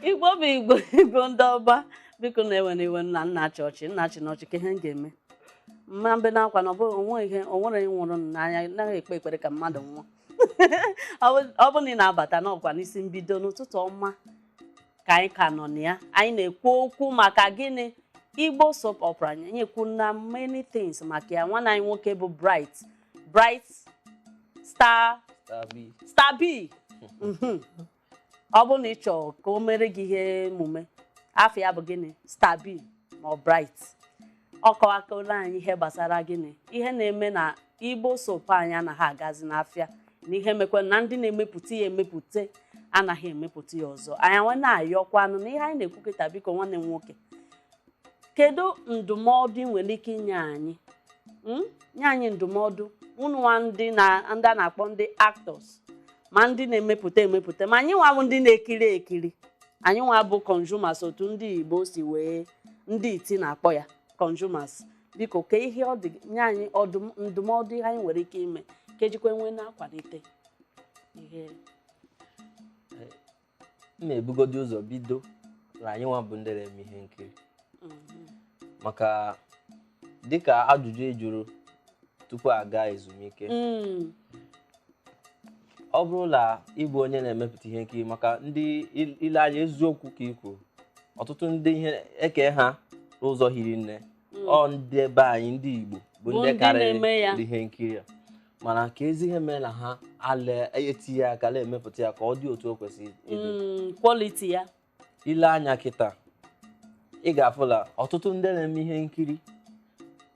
Igbo bụ Igbo, Igbo ndị ọba, biko na-ewe iwe na nna achị ọchị, nna achị n'ọchị ka ihe m ga-eme mma mbe na-akwa na ọ bụrụ onwe ihe o nwere nwụrụ n'anya, naghị ekpe ekpere ka mmadụ nwụọ. Ọ bụ na ị na-abata n'ọkwa n'isi mbido n'ụtụtụ ọma ka anyị ka nọ na ya. Anyị na-ekwu okwu maka gịnị? Igbo soap opera. Anyị ekwu na many things maka ya. Nwanne anyị nwoke bụ Bright, Bright Star. Star B. Star B. Ọ bụrụ na ị chọrọ ka o mere gị ihe emume, afọ ya bụ gịnị? Star B ma ọ Bright. Ọ kọwakola anyị ihe gbasara gịnị, ihe na-eme na Igbo soap anyị anaghị agazi n'afịa, na ihe mekwa na ndị na-emepụta ya emepụta anaghị emepụta ya ọzọ. Anyị nwe na-ayọkwanụ na ihe anyị na-ekwu kịta. Biko, nwanne m nwoke, kedu ndụmọdụ ị nwere ike inye anyị? Nye anyị ndụmọdụ, unu nwa ndị na ndị a na-akpọ ndị actors, ma ndị na-emepụta emepụta, ma anyị nwa bụ ndị na-ekiri ekiri, anyị nwa bụ consumers, otu ndị Igbo si wee ndị iti na-akpọ ya consumers. Biko, ka ihe ọ dị, nye anyị ndụmọdụ ihe anyị nwere ike ime ka ejikwa nwee na-akwalite ihe. M na-ebugodi ụzọ bido na anyị nwa bụ ndị na-eme ihe nkiri, maka dịka ajụjụ ị jụrụ tupu aga ezumike, ọ bụrụ na ị bụ onye na-emepụta ihe nkiri, maka ndị ile anya, eziokwu ka ị kwuru, ọtụtụ ndị ihe eke ha n'ụzọ hiri nne, ọ ndị ebe anyị, ndị Igbo bụ bụ ndị ndị karịrị na-eme ya. ndị ihe nkiri a. Mana ka ezi ihe mere na ha ala etinye aka na-emepụta ya ka ọ dị otu o kwesịrị ịdị, Quality ya. Ile anya kịta, ị ga-afụ na ọtụtụ ndị na-eme ihe nkiri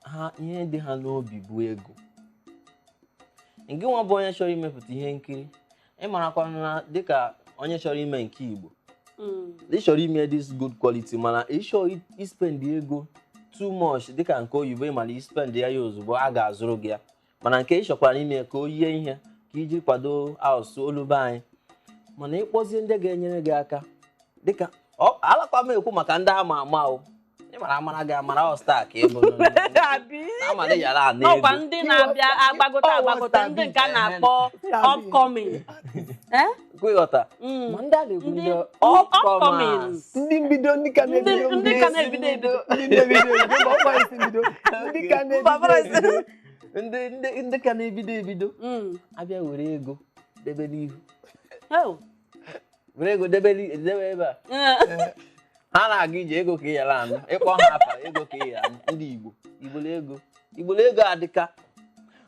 ha, ihe dị ha n'obi bụ ego. Ngị nwa bụ onye chọrọ imepụta ihe nkiri, ị marakwa na dịka onye chọrọ ime nke Igbo, ị chọrọ ime this good quality, mana ị chọrọ ispend ego too much dịka nke oyibo. Ị mana ispend ya ozugbo, a ga-azụrụ gị ya. Mana nke ị chọkwara ime ka o yie ihe ka iji kwado asụsụ olu be anyị, mana ịkpọzie ndị ga-enyere gị aka, dịka alakwa m ekwu maka ndị ama ama o, ị mara amara gị amara, ọ star ka ị bụ. Abi. Amara yara ana Ọkwa ego. ndị na-abịa agbagote agbagote, ndị nke a na-akpọ upcoming. Eh? Ịghọta? Ma ndị a na-ekwu Ndị ndị upcoming. upcomers. Ndị mbido, ndị ka na-ebido. Ndị ka na-ebido ebido. Ndị na-ebido ebido, ma ọ kwa isi mbido, ndị ka na-ebido ebido. Ndị ka na-ebido ebido abịa were ego debe n'ihu, Oh. were ego debe ebe a. Ha na-aga ije, ego ka ị yara anụ. Ịkpọ ha afa, ego ka ị yara anụ. Ndị Igbo, Igbolo ego, Igbolo ego adịka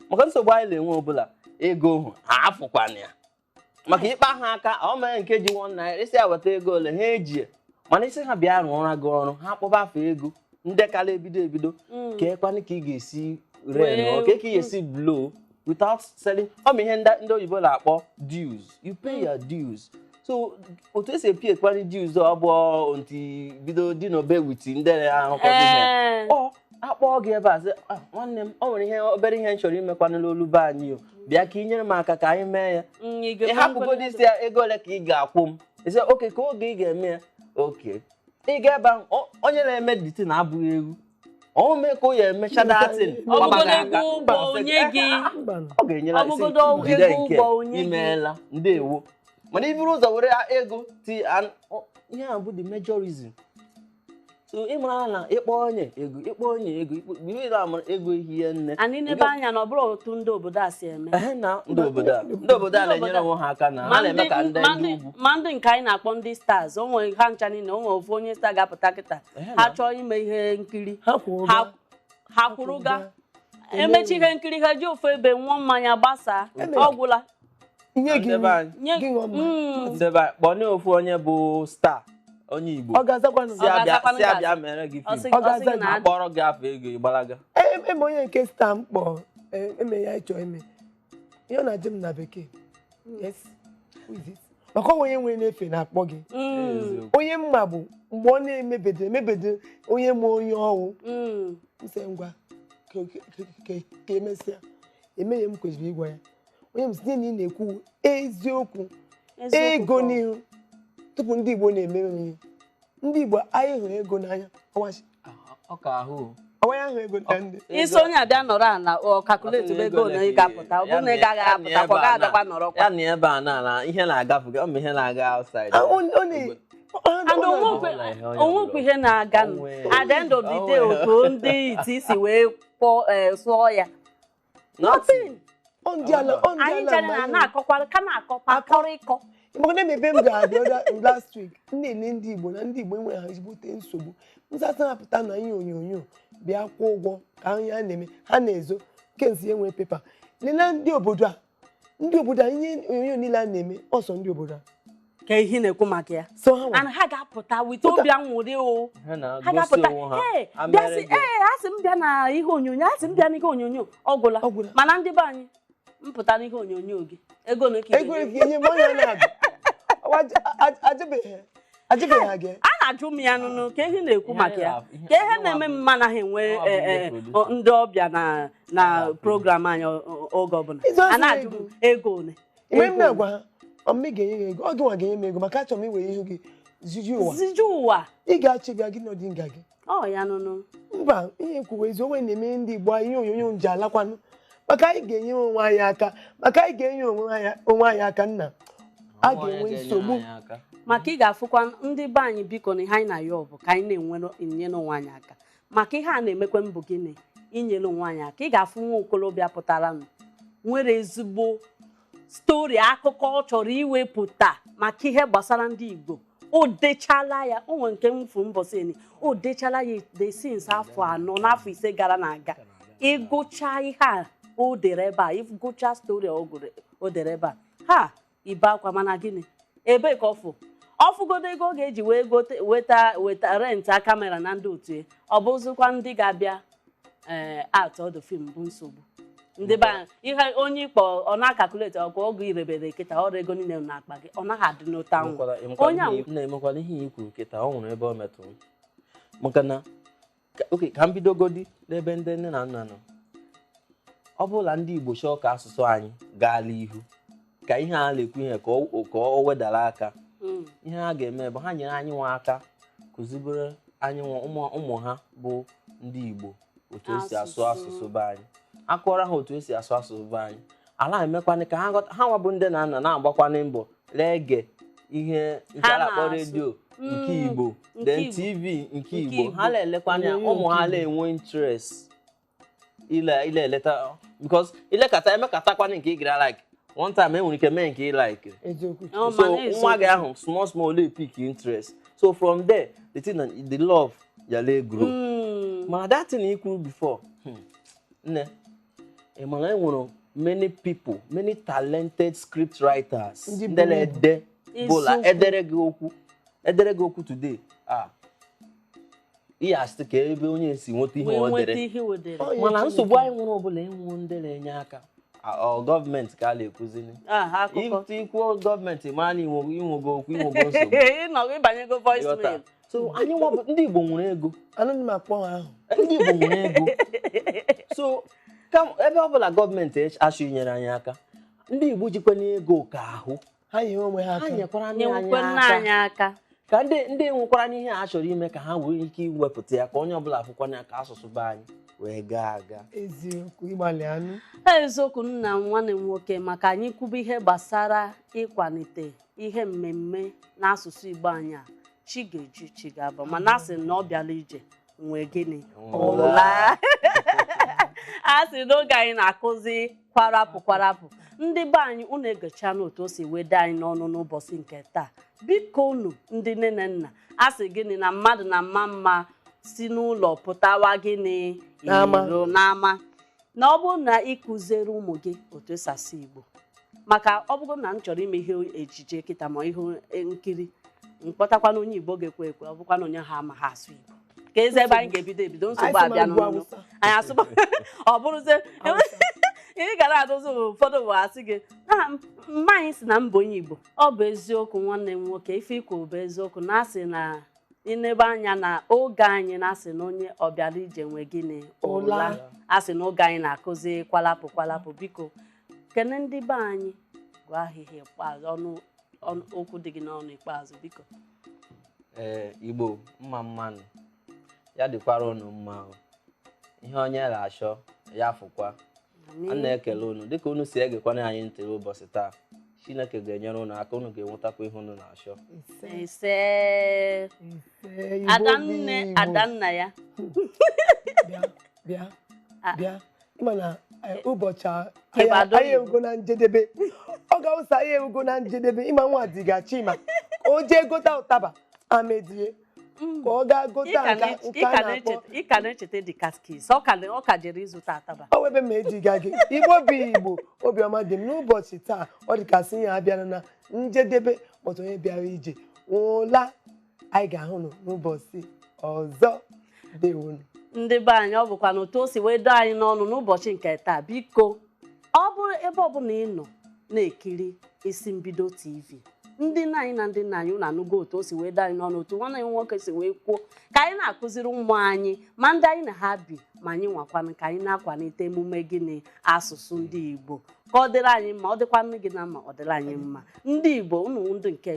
maka nsogbu anyị na-enwe ọbụla ego hụ ha afụkwana ya, maka ịkpa ha aka, ọ mere nke ji ₦1 isi ya weta ego ole ha eji, mana isi ha bịa rụọra gị ọrụ, ha kpọba afọ ego. Ndị kara ebido ebido, ka ekwanụ ka ị ga-esi ren, ka ị ga-esi blow without selling. Ọ bụ ihe ndị oyibo na-akpọ dues. You pay your dues. So otu esi epi ekwani dues, ọ bụ ntị bido dị n'obe with ndị na-arụkọta ihe. Ọ akpọọ gị ebe a sị, "Ah, nwanne m, o nwere ihe obere ihe m chọrọ imekwanụ n'olu be anyị, o bịa ka ị nyere m aka ka anyị mee ya." Ị Ị ga-eme hapụgodo isi ya, ego ole ka ị ga-akwụ m? Ị sị oke ka oge ị ga-eme ya, oke ị ga ebe ahụ, onye na-eme ditin abụghị egwu ọ mee ka o ya emecha datin. Ọ bụgodo ego ụgwọ onye gị. Mbanụ. Ọ ga-enyere Ọ bụgodo isi jide ego nke ụgwọ onye gị. Imeela, ndewo. Mana iburu ụzọ were ego ti ihe a bụ the major reason. So ị mara na ịkpọ onye ego, ịkpọ onye ego, ihe na-amara ego ehihie nne. Anyị n'ebe anya na ọ bụrụ otu ndị obodo a si eme. Ehe, na ndị obodo a, ndị obodo a na-enyere onwe ha aka na ha Ma na-eme ndị ka ndị ma ndị ndị ugwu. Ma ndị nke anyị na-akpọ ndị stars, o nwere ha ncha niile, o nwere ofu onye star ga-apụta kịta, Ehe, ha na. chọọ ime ihe nkiri, Ha kwụrụ. Ha kwụrụ ga emechi ihe nkiri, ha ji ofu ebe ṅụọ mmanya gbasaa, ọ gwụla. Nye gị Ndị be anyị. Nye gị ṅụọ mmanya. Ndị be anyị, kpọọ ofu onye bụ star onye Igbo, Ọ ga-azakwanụ. si abịa Ga-azakwanụ si gị abịa azụ. mere gị Ọ film. sị Ọ ọ sị gị ga-aza na gị. Akpọrọ gị afọ ego, ịgbalaga. Eme onye nke star m kpọọ, eme ya ịchọ ime ihe ọ na-ajụ m na bekee, "Yes, who is it?" Maka ọ onye nwere na-efe na-akpọ gị. Eziokwu. Onye mma bụ mgbe ọ na-emebedo emebedo, onye ma onye ọwụ. M sị ngwa, ka emesịa emeghe m kwesịrị ịgwa ya onye m site na ị na-ekwu eziokwu. Eziokwu ego ka ọ. n'ihu tupu ndị Igbo na-eme ihe, ndị Igbo anyị hụrụ ego n'anya ọwachi. Ọ ka ahụ. Ọwa ya hụ ego na ndị Isi onye abịa nọrọ ala, ọ calculate bụ ego na ị ga-apụta. Ọ bụrụ na ị gaghị apụta kwa, ga abịakwa nọrọkwa. Ya na ebe a na ihe na-agafe gị, ọ ma ihe na-aga outside. Ah, And Ọbụla ihe onye onwekwe ihe na-aga nụ. Onwe. At the end of the day, Onwe. otu ndị iti si wee kpọọ sụọ ya, nothing. Ọ ndị ala, ọ ndị Anyị ala chere ma na anyị. na-akọkwa ka na-akọkwa akọrọ ịkọ. Maka na ebe m gara the other last week, m na-ele ndị Igbo na ndị Igbo enwere ha ezigbote nsogbu. Nsasa apụta na ihe onyonyo bịa kwụọ ụgwọ ka ihe a na-eme ha na-ezo nke nsi enwe pepa. Lela ndị obodo a, ndị obodo a, ihe onyonyo niile a na-eme ọsọ ndị obodo a. Ka ihe na-ekwu maka ya. So ha nwa And ha ga-apụta with Pụta. obi aṅụrị o. Ha Ha na-agosi ga-apụta, onwe ha. ee, Ha bịa mere sị gị. ee, a sị m bịa na ihe onyonyo, a sị m bịa n'ihe onyonyo, ọ gwụla. Ọ gwụla. Mana ndị be anyị mpụta n'ihe onyonyo gị, ego na ka ị ego ga-enye m? ga-enye m onye na-abịa ajụbeghị ha gị. A na-ajụ m ya nụnụ ka ihe na-ekwu Ihe maka ya, anyị ka ihe ihe na-eme nwa m anaghị enwe nwa bụ ndị producer. ndị ọbịa na program anyị oge ọbụla Ịzụ a azụ na-ajụ m ego ole. Mgbe m Ego na-agwa ha ọmị ga-enye gị ego, ọ gị nwa ga-enye m ego, maka achọrọ m iwere ihu gị ziju ụwa. Ziju ụwa. Ị ga-achị bịa gị nọdị nga gị. Ọ ya nụnụ. Mba, ihe kwuwe ezi onwe na-eme ndị Igbo anyị ihe onyonyo nji alakwanụ, maka anyị ga-enye onwe anyị aka, maka anyị ga-enye onwe anyị aka nna a ga-enwe nsogbu. Maka ị ga-afụkwa ndị be anyị, biko, na ihe anyị na-ayọ bụ ka anyị na-enwere enyere onwe anyị aka, maka ihe a na-emekwe mbụ gịnị, inyere onwe anyị aka. Ị ga-afụ nwa okorobịa pụtara nụ nwere ezigbo story, akụkọ ọ chọrọ iwepụta maka ihe gbasara ndị Igbo, o dechala ya. O nwere nke mfu mbọsị eni, o dechala ya the since afọ 4 n'afọ 5 gara na aga. Ịgụcha ihe a o dere ebe a, ịgụcha story o dere ebe a, ha ibe akwa. Mana gịnị, ebee ka ọ fụ ọ fụgodo ego ọ ga-eji wee gote weta rent a camera na ndị otu ya? Ọ bụzikwa ndị ga-abịa ee art ọdụ film bụ nsogbu ndị be anyị. Ihe onye ikpọ ọ na-acalculate ọkwa oge irebere kịta ọrụ ego niile n'akpa gị, ọ naghị adị n'otu anwụ onye ahụ. Na-emekwala ihe i kwuru kịta, ọ nwere ebe ọ metụrụ m. Maka na oke ka m bidogodi n'ebe ndị nne na nna nọ. Ọ bụla ndị Igbo chọọ ka asụsụ anyị gaala ihu, ka ihe a na-ekwu ihe ka ọ wedara aka, ihe ha ga-eme bụ ha nyere anyị nwa aka kụzibere anyị nwa ụmụ ha bụ ndị Igbo otu esi asụ Asụsụ. asụsụ be anyị. Akụọrọ ha otu esi asụ asụsụ be anyị, ala emekwanị ka ha ghọta. Ha nwa bụ ndị na nna na-agbakwanị mbọ na-ege ihe nke Ha a na-akpọ na-asụ. redio nke Igbo, nke then Igbo. TV nke Nke Igbo. Igbo. Ha na-elekwanị ya, Onyonyo ụmụ nke ha Igbo. na-enwe interest ile eleta, because ilekata emekatakwanị nke ị gara like one time, enwere ike mee nke ị like. Eziokwu. Ọ, So mana eziokwu. nwa gị ahụ small small dey pick interest, so from there the thing na the love yala grow. Mana that thing i kwuru before, nne, ị mana e nwere many people, many talented script writers, Ndị ndị buru ibu. na-ede bụla Eziokwu. edere gị okwu today, ah, ihe asị ka ebe onye si nweta ihe Wee ọ nweta dere. ihe o dere. Ọ ya. Mana Chineke. Nsogbu anyị nwere ọbụla enwe ndị na-enye aka. Ah, ọ gọọmenti ka a na-ekwuzini. Ah, akụkọ. Ikwuo gọọmenti, mara na inwego okwu, inwego nsogbu. Ịnọ ịbanyego Ịghọta? voicemail. So anyị nwa bụ ndị Igbo nwere ego. Anaghị m akpọ ha ahụ. Ndị Igbo nwere ego, so ebe ọbụla gọọmenti achọ inyere anyị aka, ndị Igbo jikwa n'ego ka ahụ Ha nyere onwe ha ha aka. nyekwara ndị anyị Nyekwe nna aka anyị aka. Ka ndị nwekwara n'ihe a chọrọ ime ka ha nwee ike iwepụta ya, ka onye ọbụla fụkwana ya, ka asụsụ be anyị wee gaa aga. Eziokwu, ịgbalị anụ. Eziokwu, nna m, nwanne m nwoke, maka anyị kwuba ihe gbasara ịkwalite ihe mmemme n'asụsụ Igbo anyị a, chi ga-eji chi ga-abụ, mana a sị na ọ bịala ije nwee gịnị ụla. A sị n'oge anyị na-akụzi kwarapụ kwarapụ, ndị be anyị, unu egecha n'otu o si wede anyị n'ọnụ n'ụbọchị nke taa. Biko unu ndị nne na nna, a sị gịnị na mmadụ na mma mma si n'ụlọ pụtawa gịnị? N'ama. Iro n'ama. Na ọ bụrụ na ịkụziere ụmụ gị otu esi asụ Igbo, maka ọ bụrụ na m chọrọ ime ihe ejije kịta ma ihe nkiri, mkpọtakwana onye Igbo ga-ekwe ekwe, ọ bụkwa na onye ha ama ha asụ Igbo, ka eze ebe anyị ga-ebido ebido nsogbu Anyị sị abịa ma ngwa n'ụlọ. Awụsa. Anyị asụba ọ bụrụzie ị gara adụzi ụfọdụ bụ asị gị na mma anyị si na mba onye Igbo. Ọ bụ eziokwu, nwanne m nwoke, ife ikwu bụ eziokwu na asị na inebe anya na oge anyị na-asị na onye ọbịara ije nwe gịnị? Ụla. Asị na oge anyị na-akụzi kwalapụ kwalapụ. Biko kene ndị be anyị, gwa ahịhịa ikpeazụ, ọnụ okwu dị gị n'ọnụ ikpeazụ, biko. Ee, Igbo mma mmanụ, ya dịkwara unu mma o. Ihe onye na-achọ ya fụkwa. A na-ekele unu dịka unu si egekwana anyị ntị ụbọchị taa. Chineke ga-enyere unu aka, unu ga-enwetakwa ihe unu na-achọ. Ise. Ise. Ise, Igbo bụ Adanne. Igbo. Adanna ya. Bịa, bịa. Ah. Bịa, ịma na ụbọchị Kebado. anyị erugo na njedebe. Ọ ga-awụsa, anyị erugo na njedebe. Ịma nwa dịga Chima ka o jee gota ụtaba amedie, ka ọ gaa gota nke a na-akpọ. Ị ka na-echeta the catechist, ọ ka jere ịzụta ataba. Ọ webe ma ejiga gị. Igbo bụ Igbo, obiọma dị m n'ụbọchị taa. Ọ dị ka sị ya abịara na njedebe kpọtụ onye bịara ije nwụla. Anyị ga-ahụ n'ụbọchị ọzọ. Dewonu. Ndị be anyị, ọ bụkwa na otu o si wee doo anyị n'ọnụ n'ụbọchị nke taa. Biko, ọ bụrụ ebe ọbụla ị nọ na-ekiri Isi Mbido TV, ndị nna anyị na ndị nna anyị, unu anụgo otu o si wee doo anyị n'ọnụ, otu nwanne anyị nwoke si wee kwuo ka anyị na-akụziri ụmụ anyị, ma ndị anyị na ha bi, ma anyị nwakwanụ, ka anyị na-akwalite emume gịnị? Asụsụ ndị Igbo, ka ọ dịrị anyị mma. Ọ dịkwanụ gị na mma, ọ dịrị anyị mma. Ndị Igbo, unu ndị nke